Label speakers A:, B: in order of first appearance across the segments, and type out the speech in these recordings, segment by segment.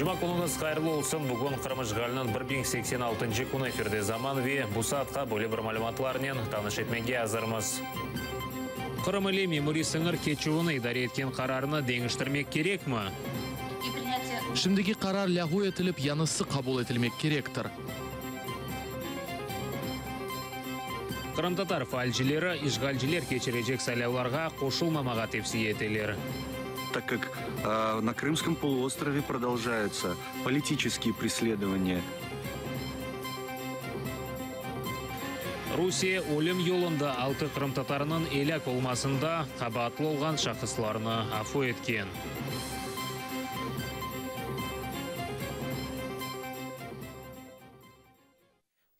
A: Cuma künüñiz hayırlı olsun! Bugün Qırım işğaliniñ 1086-ncı künü efirde Zaman ve bu saatqa böyle bir malümatlarnen tanış etmege azırmız. Qırım ile memuriy sıñır keçüvini idare etken qararnı deñiştirmek kerekmi?
B: Şimdiki qarar lâğu etilip, yañısı qabul etilmek kerektir.
A: Qırımtatar faalcileri işğalciler keçirecek saylavlarğa qoşulmamağa tevsiye eteler.
C: Tak kak na Krımskom poluostrove prodolžayutsa politiçeskiye presledovaniya.
A: Rusiye ölüm yolunda altı qırımtatarınıñ elâk olmasında qabaatlı olğan şahıslarnı afu etken.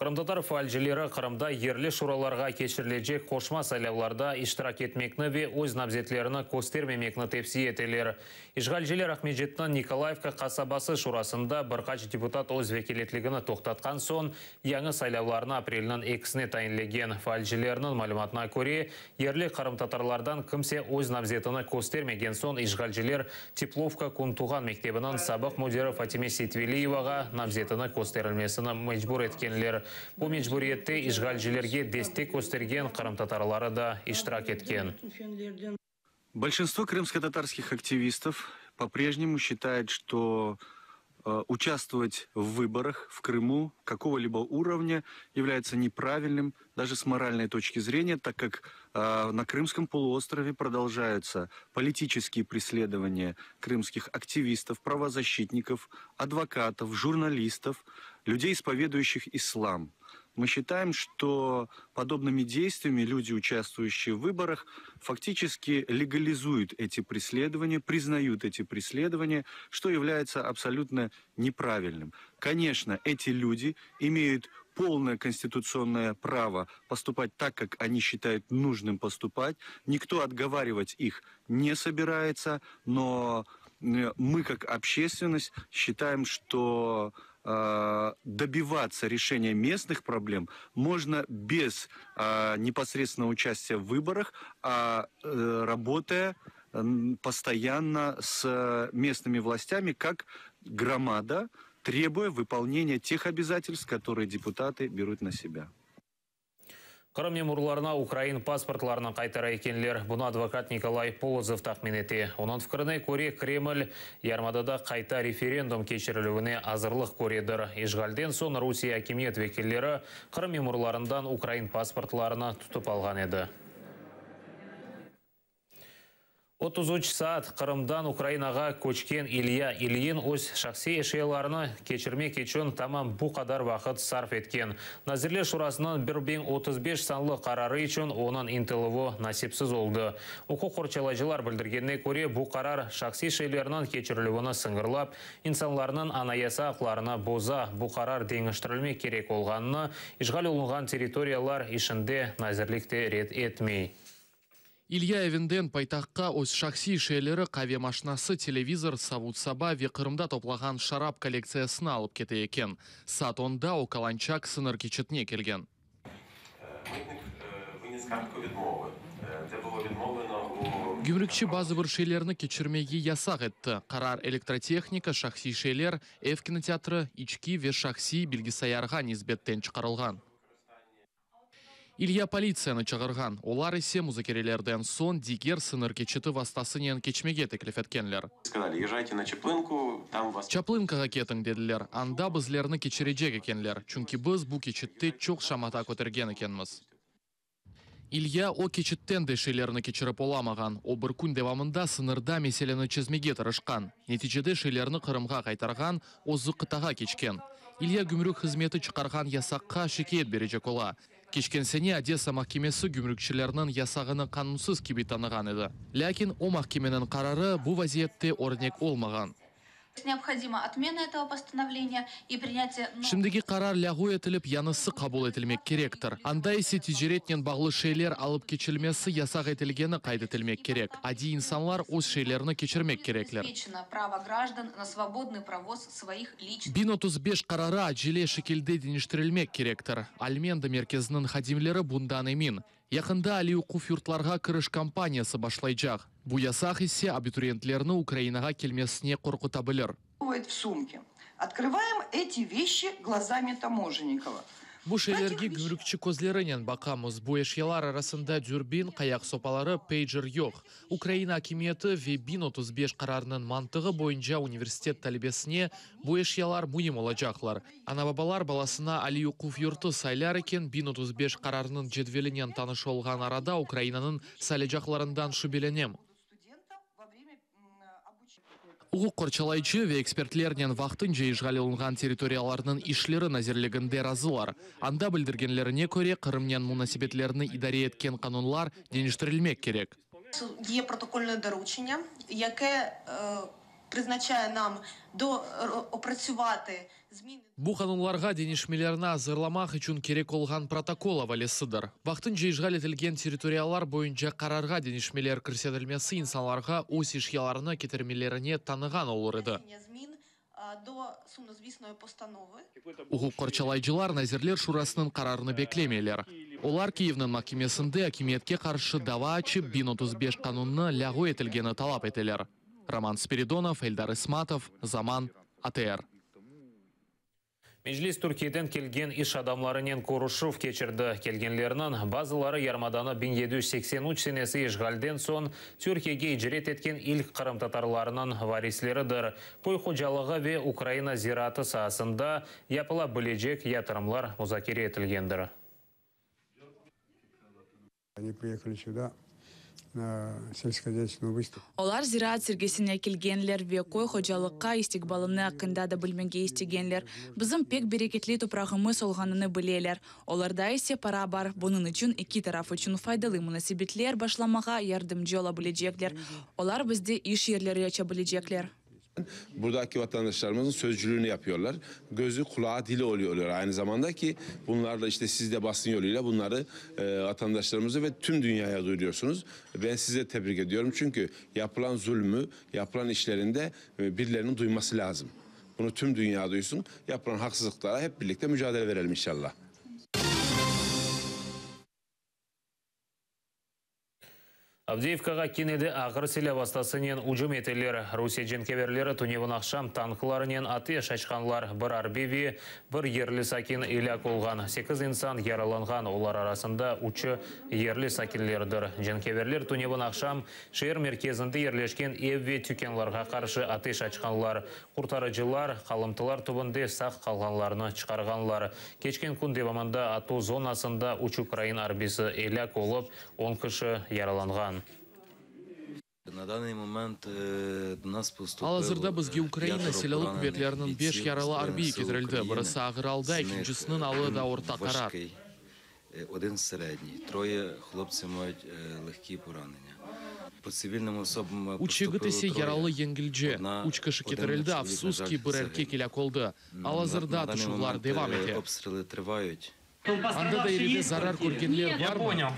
A: Qırımtatar faalcileri Qırımda yerli şuralarğa keçirilecek qoşma saylavlarda iştirak etmekni ve öz namzetlerini köstermemekni tevsiye eteler. İşğalciler Aqmescitniñ Nikolayevka qasabası şurasında bir qaç deputat öz vekilletligini toqtatqan soñ yañı saylavlarnı aprelniñ ekisine tayinlegen. Faalcilerniñ malümatına köre, yerli qırımtatarlardan kimse öz namzetini köstermegen soñ işğalciler Teplovka Küntuğan mektebiniñ sabıq müdiri Fatime Seytveliyevağa namzetini kösterilmesini mecbur etkenler. Bu mecburiyette işğalcilerge destek köstergen qırımtatarları da iştirak etken.
C: Bolşinstvo krımskotatarskih aktivistov po-prejnemu şçitayet, çto uçastvovat v vıborah v Krımu kakogo-libo urovnâ yavlâyetsâ nepravilnım daje s moralnoy toçki zreniya, tak kak na Krımskom poluostrove prodolžayutsa politiçeskiye presledovaniya krımskih aktivistov, pravozaşçitnikov, advokatov, jurnalistov, lüdey, ispoveduyuşih islam. Mı şçitayem, çto podobnımi deystviyami lüdi, uçastvuyuşçiye v vıborah, faktiçeski legalizuyut eti presledovaniya, priznayut eti presledovaniya, çto yavlâyetsâ absolyutno nepravilnım. Koneçno, eti lüdi imeyut polnoye konstitutsionnoye pravo postupat tak, kak oni şçitayut nujnım postupat, nikto otgovarivat ih ne sobirayetsâ, no mı kak obşçestvennost şçitayem, çto dobivatsa reşeniya mestnıh problem mojno bez neposredstvennogo uçastiya v vıborah, a rabotaya postoyanno s mestnımi vlastâmi kak gromada, trebuya vıpolneniya teh obâzatelstv, kotorıye deputatı berut na sebâ.
A: Qırım memurlarına ukrain pasportlarını qaytara ekenler. Bunı advokat Nikolay Polozov tahmin ete. Onıñ fikrine köre, Kreml yarımadada qayta referendum keçirilüvine azırlıq köredir. İşğalden soñ Rusiye akimiyet vekilleri Qırım memurlarından ukrain pasportlarını tutıp alğan edi. 33 saat Qırımdan Ukrainağa köçken İlya İlyin öz şahsiy eşyalarını keçirmek içün tamam bu qadar vaqıt sarf etken. Nazirler Şurasınıñ 1035 sanlı qararı içün onıñ ıntıluvı nasipsiz oldı. Uquq qorçalayıcılar bildirgenine köre, bu qarar şahsiy şeylerniñ keçirilüvini sıñırlap, insanlarnıñ anayasa aqlarını boza. Bu qarar deñiştirilmek kerek olğanını işğal olunğan territoriyalar işinde nazirlik de red etmey.
B: İlya evinden paytahtqa öz şahsiy şeyleri, qave maşinası, televizor, savut-saba ve Qırımda toplağan şarap kollektsiyasını alıp kete eken. Saat onda o Kalançak sıñır keçitine kelgen. Gümrükçi bazı bir şeylerni keçirmege yasaq etti. Qarar elektrotehnika, şahsiy şeyler, ev kinoteatri, içki ve şahsiy bilgisayarğa nisbetten çıqarılğan. İlya politsiyanı çağırğan, olar ise muzakerelerden soñ diger sıñır keçiti vastasınen keçmege teklif etkenler. Çaplınkağa ketiñ, dediler, anda bizlerni keçirecek ekenler, çünki biz bu keçitte çoq şamata kötergen ekenmiz. İlya o keçitten de şeylerini keçirip olamağan. O bir kün devamında sıñırda meseleni çezmege tırışqan. Neticede şeylerini Qırımğa qaytarğan, özü qıtağa keçken. İlya gümrük hızmeti çıqarğan yasaqqa şikâyet berecek ola. Keçken sene Odessa mahkemesi gümrükçilerniñ yasağını qanunsız kibi tanığan edi. Lâkin o mahkemeniñ qararı bu vaziyette örnek olmağan. Şimdiki qarar lâğu etilip, yañısı qabul etilmek kerektir. Anda ise ticaretnen bağlı şeyler alıp keçilmesi yasaq etilgeni qayd etilmek kerek. Adiy insanlar öz şeylerini keçirmek kerekler. 1035 qararı acele şekilde deñiştirilmek kerektir. Almenda merkeziniñ hadimleri bundan emin. Yaqında aliy oquv yurtlarğa kiriş kampaniyası başlaycaq. Bu yasaq ise abituriyentlerni Ukrainağa kelmesine qorquta bilir.
D: Засовывает в сумки. Открываем эти вещи глазами Таможенникова.
B: Bu şeylerge gümrükçi közlerinen baqamız. Bu eşyalar arasında dürbin, qayaq sopaları, peycer yoq. Ukraina akimiyeti ve 1035 qararınıñ mantığı boyunca universitet talebesine bu eşyalar müim olacaqlar. Ana-babalar balasına aliy oquv yurtu saylar eken, 1035 qararınıñ cedvelinen tanış olğan arada Ukrainanıñ saylaycaqlarından şübelenem. Uquq qorçalayıcı ve ekspertlernen vaqtınca işğal olunğan territoriyalarnıñ işleri nazirliginde razılar. Anda bildirgenlerine köre, Qırımnen munasebetlerni idare etken qanunlar deñiştirilmek kerek.
E: Є protokolne доручення, яке призначає нам доопрацювати зміни.
B: Bu qanunlarğa deñişmelerni azırlamaq içün kerek olğan protokol avalesidir. Vaqtınca işğal etilgen territoriyalar boyunca qararğa deñişmeler kirsetilmesi insanlarğa öz eşyalarını ketirmelerine tanığan olur edi. Uquq qorçalayıcılar Nazirler Şurasınıñ qararını beklemeyler. Olar Kiyevniñ mahkemesinde akimiyetke qarşı dava açıp, 1035 qanunnı lâğu etilgeni talap eteler. Roman Spiridonov, Eldar İsmatov, Zaman, ATR.
A: Meclis Türkiyeden kelgen iş adamlarınen körüşüv keçirdi. Kelgenlerniñ bazıları yarımadanı 1783 senesi işğalden soñ Türkiyege icret etken ilk qırımtatarlarınıñ varisleridir. Köy hocalığı ve Ukraina ziraatı saasında yapıla bilecek yatırımlar muzakere etilgendir.
F: Они приехали сюда на сельскохозяйственную выставку.
G: Olar ziraat sergisine kelgenler ve köy hocalıqqa istiqbalını aqqında da bilmege istegenler. Bizim pek bereketli toprağımız olğanını bileler. Olarda ise para bar, bunıñ içün eki taraf içün faydalı munasebetler başlamağa yardımcı ola bilecekler. Olar bizde iş yerleri aça bilecekler.
H: Buradaki vatandaşlarımızın sözcülüğünü yapıyorlar. Gözü, kulağı, dili oluyorlar aynı zamanda ki bunlarla işte siz de basın yoluyla bunları e, vatandaşlarımızı ve tüm dünyaya duyuruyorsunuz. Ben size tebrik ediyorum çünkü yapılan zulmü, yapılan işlerinde e, birilerinin duyması lazım. Bunu tüm dünya duysun. Yapılan haksızlıklara hep birlikte mücadele verelim inşallah.
A: Avdeyevkağa kene de ağır silâ vastasınen ücüm eteler. Rusiye cenkeverleri tünevin aqşam tanklarnen ateş açqanlar. Bir arbiy ve bir yerli sakin elâk olğan. Sekiz insan yaralanğan, olar arasında üçü yerli sakinlerdir. Cenkeverler tünevin aqşam şeer merkezinde yerleşken ev ve tükânlarğa qarşı ateş açqanlar. Qurtarıcılar qalımtılar tübünde sağ qalğanlarnı çıqarğanlar. Keçken kün devamında atuv zonasında üç ukrain arbisi elâk olıp, On kişi yaralanğan.
B: Al-azırda bizge Ukraina Silâlı quvetleriniñ beş yaralı arbiyi ketirildi, birisi ağır alda, ekincisiniñ alı da orta qarar. Üç yigit ise yaralı yengilce. Üç kişi ketirildi, afsus ki, bir erkek elâk oldı. Al-azırda atışuvlar devam ete. Anda dairede zarar körgenler barmı? Yoq.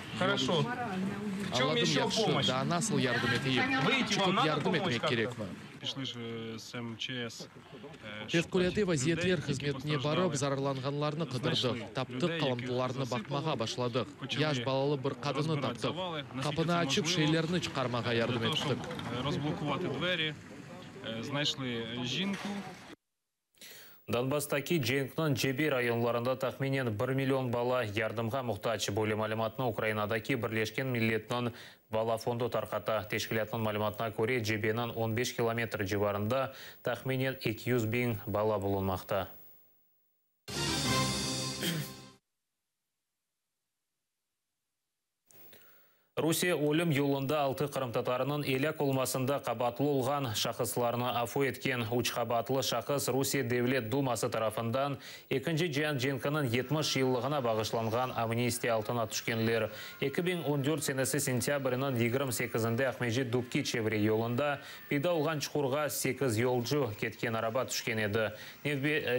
B: Añladım, yahşı, daa nasıl yardım eteyim? Çıqıp yardım etmek kerekmi? Fevqulâde vaziyetler hızmetine barıp, zararlanğanlarnı qıdırdıq. Taptıq, qalımtılarnı baqmağa başladıq. Yaş balalı bir qadınnı taptıq. Qapını açıp, şeylerni çıqarmağa yardım ettik.
A: Donbasstaki cenkniñ cebe rayonlarında tahminen bir million bala yardımğa muhtac. Böyle malümatnı Ukrainadaki Birleşken Milletniñ Bala fondu tarqata. Teşkilâtnıñ malümatına köre, cebeniñ on beş kilometr civarında tahminen 200 biñ bala bulunmaqta. Rusiye ölüm yolunda altı qırımtatarınıñ elâk olmasında qabaatlı olğan şahıslarnı afu etken. Üç qabaatlı şahıs Rusiye Devlet Duması tarafından Ekinci cian cenkiniñ 70 yıllığına bağışlanğan amnistiya altına tüşkenler. 2014 senesi sentâbrniñ 28-nde Aqmescit-Dubki çevre yolunda peyda olğan çuqurğa sekiz yolcu ketken araba tüşken edi.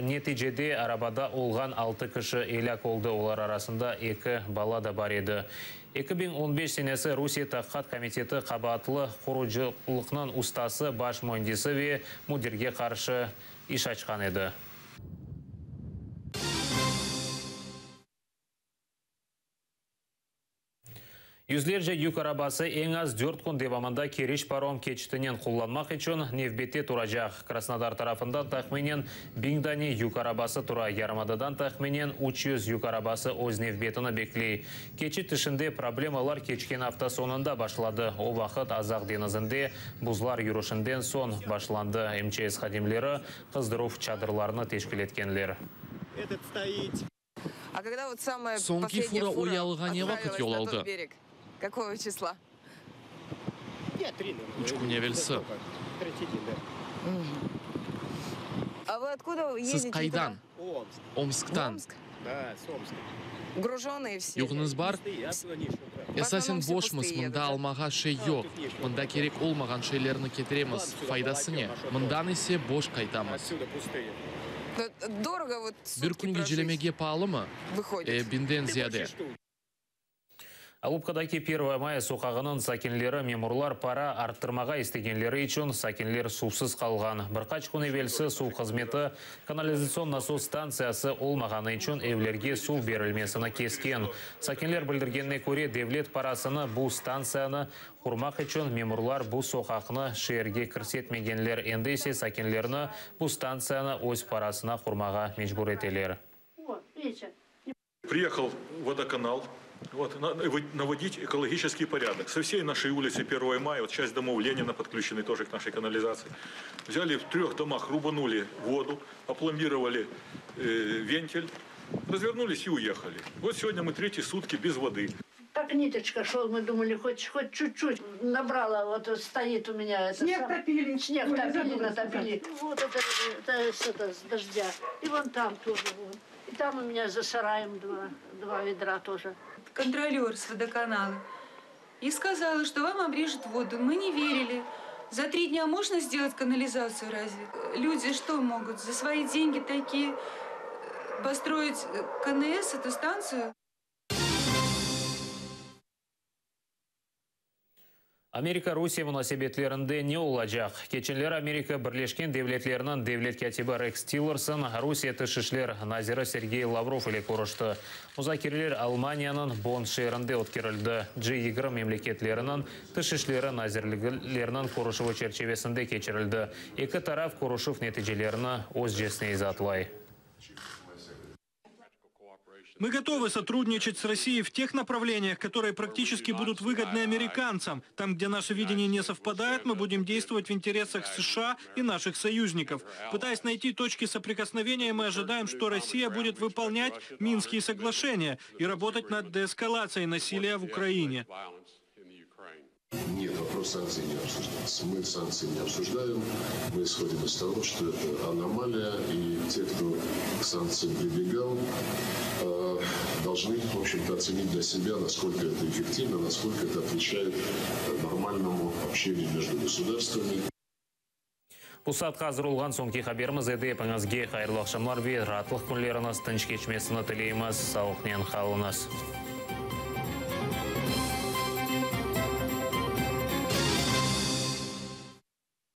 A: Neticede arabada olğan altı kişi elâk oldı, olar arasında eki bala da bar edi. 2015 senesi Rusiye Taqiqat komiteti qabaatlı qurucılıqnıñ ustası, baş müendisi ve müdirge qarşı iş açqan edi. Yüzlerce yük arabası eñ az dört kün devamında Keriç parom keçitinen qullanmaq içün nevbette turacaq. Krasnodar tarafından tahminen 1000 dane yük arabası tura, yarımadadan tahminen 300 yük arabası öz nevbetini bekley. Keçit işinde problemalar keçken afta soñunda başladı. O vaqıt Azaq deñizinde buzlar yürüşinden soñ başlandı. MÇS hadimleri qızdıruv çadırlarını teşkil etkenler.
I: А когда вот самая
B: Soñki
I: последняя
B: fura o
I: фура
B: yalığa ne vaqıt
I: отправилась
B: yol
I: на тот
B: aldı?
I: берег? Какого числа?
B: 3 kün evelsi.
I: А вы откуда
B: Siz
I: ездите?
B: qaydan? Omsktan.
I: Омск? Груженые все.
B: Yüküñiz bar? Esasen boşmız, mında almağa şey yoq. Mında kerek olmağan şeylerni ketiremiz. Faydası ne? Mından ise boş qaytamız.
I: Дорого вот
B: Bir
I: сутки
B: kün
I: прожить
B: gecelemege paalımı?
I: выходит.
B: E, biñden ziyade.
A: Alupkadaki 1 maya soqağınıñ sakinleri memurlar para arttırmağa istegenleri içün sakinler suvsız qalğan. Bir qaç kün evelsi suv hızmeti kanalizatsion nasos stantsiyası olmağanı içün evlerge suv berilmesini kesken. Sakinler bildirgenine köre devlet parasını bu stantsiyanı qurmaq içün memurlar bu soqaqnı şeerge kirsetmegenler. Endi ise sakinlerni bu stantsiyanı öz parasına qurmağa mecbur eteler.
J: Приехал водоканал вот, наводить экологический порядок. Со всей нашей улицы 1 мая, вот часть домов Ленина подключены тоже к нашей канализации. Взяли в трех домах, рубанули воду, опломбировали э, вентиль, развернулись и уехали. Вот сегодня мы третьи сутки без воды.
K: Как ниточка шел, мы думали, хоть, хоть чуть-чуть набрала, вот стоит у меня. Это
D: Снег
K: сам-
D: топили.
K: Снег
D: Ой, я
K: топили,
D: забыла
K: натопили. Вот это, это, с, это, с дождя. И вон там тоже. Вон. И там у меня за сараем два, два ведра тоже.
L: контролер с водоканала и сказала, что вам обрежут воду. Мы не верили. За 3 дня можно сделать канализацию разве? Люди что могут? За свои деньги такие э, построить э, КНС, эту станцию?
A: Amerika-Rusiye munasebetlerinde ne olacaq? Keçenleri Amerika Birleşken Devletleriniñ devlet kâtibi Reks Tillerson Rusiye tış işler naziri Sergey Lavrov ile körüşti. Muzakereler Almaniyanıñ Bonn şeerinde ötkerildi. G20 memleketleriniñ tış işleri nazirleriniñ körüşüvi çerçivesinde keçirildi. Eki taraf körüşüv neticelerini özcesine izaatlay.
M: Мы готовы сотрудничать с Россией в тех направлениях, которые практически будут выгодны американцам. Там, где наше видение не совпадает, мы будем действовать в интересах США и наших союзников. Пытаясь найти точки соприкосновения, мы ожидаем, что Россия будет выполнять Минские соглашения и работать над деэскалацией насилия в Украине.
N: Нет, вопрос санкций не обсуждался. Мы санкции не обсуждаем. Мы исходим из того, что это аномалия, и те, кто к санкциям прибегал, э, должны, в общем-то, оценить для себя, насколько это эффективно, насколько это отвечает нормальному общению между государствами.
A: Bu saatqa azır olğan soñki haberimiz edi. Epiñizge hayırlı aqşamlar ve raatlıq künleriñiz tınç keçmesini tileymiz. Sağlıqnen qalıñız.